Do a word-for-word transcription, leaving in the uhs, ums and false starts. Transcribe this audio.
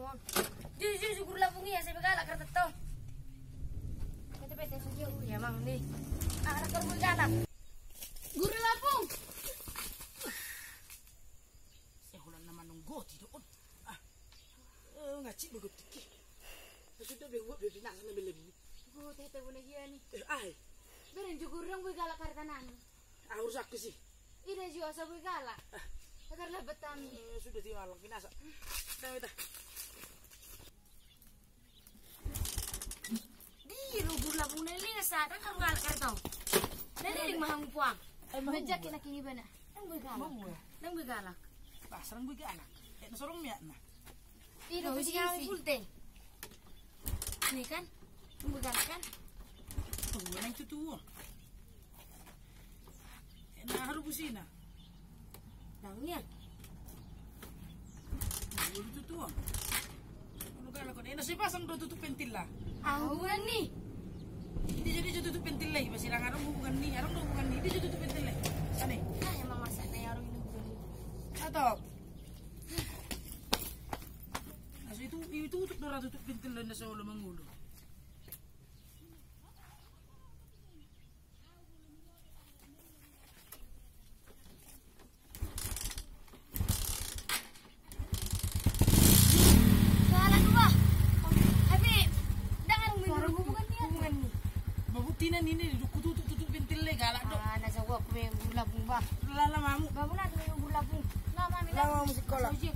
Di, di, di, Guru Lapung i, asa boi galak kareta on. Bete, bete, suji. Iya, Mang, ni. Ah, anak Guru Lapung. Guru Lapung. Sai holan na manonggoti do on. Ah. Eh, ngaci begot tiki. Sudah be buat be binasa na bela bini. Guru, tete bona gia ni. Eh, ai. Bereng jo Guru, ndang boi galak kareta nami. Ah, urusanku si. Ida jo asa boi galak. Ah. Agar lambat kami. Eh, sudah tiwalak binasa. Dah, dah. Di, Guru Lapung, na leleng asa, ndang haru galak kareta on. Na leleng ma hamu puang. Ai, ma hamu. Manjaki na kini bana. Ndang boi galak. Ndang boi galak. Pas ndang boi galak. Eh, na sorong miak na. Ida, oh, posisi. Ini kan? Ndang boi galak kan? Oh, na itu tutu. Na haru busina. Nang ia. Dulu tutu. Ulu galak on. Eh, na sai pasang do tutup pentil lah. Au, bukan ni. Dia jadi jo tutup pentil lagi, masih rang adong hubungan ni, adong do hubungan ni. Dia jo tutup pentil lagi. Sana. Ah, emang masa na adong ini hubungan ni. Atau. Nah, itu, itu tutup do ra tutup pentil lagi, na solo mangulu. Galak do bah. Tapi ndang adong hubungan ni. Hubungan ni. Bah, buktina ni, ni, didok hututup, tutup pentil le, galak do. Ah, na jago aku main Guru Lapung bah. Lala mamu. Bah, bona tu main Guru Lapung. Lala mamu sikola. Ojek.